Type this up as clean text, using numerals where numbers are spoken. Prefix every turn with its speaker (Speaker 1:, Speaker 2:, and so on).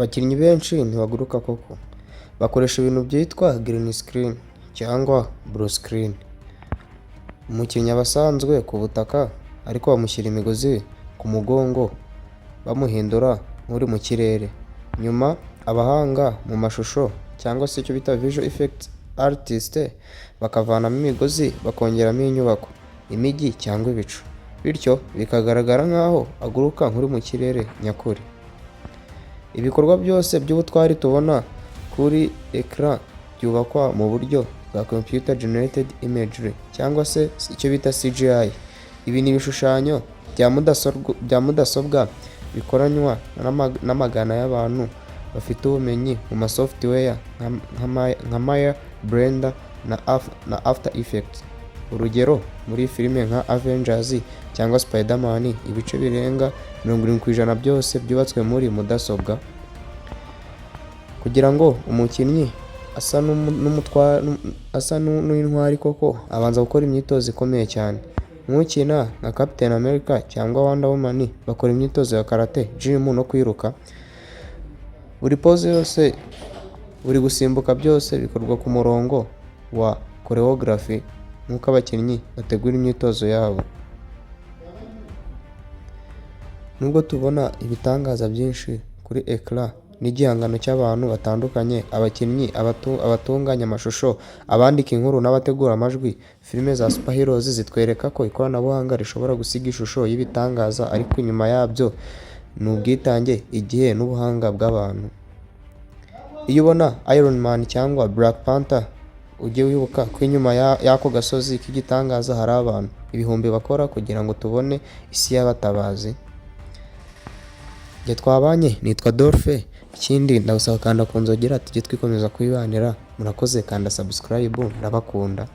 Speaker 1: Abakinnyi benshi ntibaguruka koko, bakoresha ibintu byitwa green screen cyangwa blue screen. Umukinnyi aba asanzwe ku butaka, ariko bamushyira imigozi ku mugongo bamuhindura nk'uri mu kirere. Nyuma abahanga mu mashusho cyangwa se icyo bita visual effects artist bakavanamo imigozi, bakongeramo inyubako, imijyi cyangwa ibicu, bityo bikagaragara nk'aho aguruka nk'uri mu kirere nyakuri. Ibikorwa byose by'ubutwari tubona kuri écran byubakwa mu buryo bwa computer generated imagery cyangwa se icyo bita CGI. Ibi ni ibishushanyo bya mudasobwa bikoranywa n'amagana y'abantu bafite ubumenyi mu ma software nka Maya, Blender na After Effects. Urugero, muri filime nka Avengers cyangwa Spider-Man, ibice birenga 70% byose byubatswe muri mudasobwa. Kugira ngo umukinnyi asa n'intwari koko, abanza gukora imyitozo ikomeye cyane. Nk'ukina nka Captain America cyangwa Wonder Woman bakora imyitozo ya karate, gym no kwiruka. Buri pose yose, buri gusimbuka, byose bikorwa ku murongo wa choreography nk'uko abakinnyi bategura imyitozo yabo. Nubwo tubona ibitangaza byinshi kuri écran n'igihangano cy'abantu batandukanye, abakinnyi, abatunganya amashusho, abandika inkuru n'abategura amajwi, filime za superheroes zitwereka ko ikoranabuhanga rishobora gusiga ishusho y'ibitangaza, ariko inyuma yabyo ni ubwitange, igihe n'ubuhanga bw'abantu. Iyo ubona Iron Man cyangwa Black Panther, ujye wibuka ko inyuma y'ako gasozi k'igitangaza hari abantu ibihumbi bakora kugira ngo tubone isi y'abatabazi. Njye twabanye nitwa Dolphe. Ikindi, ndagusaba kanda ku nzogera tujye twikomeza kuyibanira. Murakoze, kanda subscribe, ndabakunda.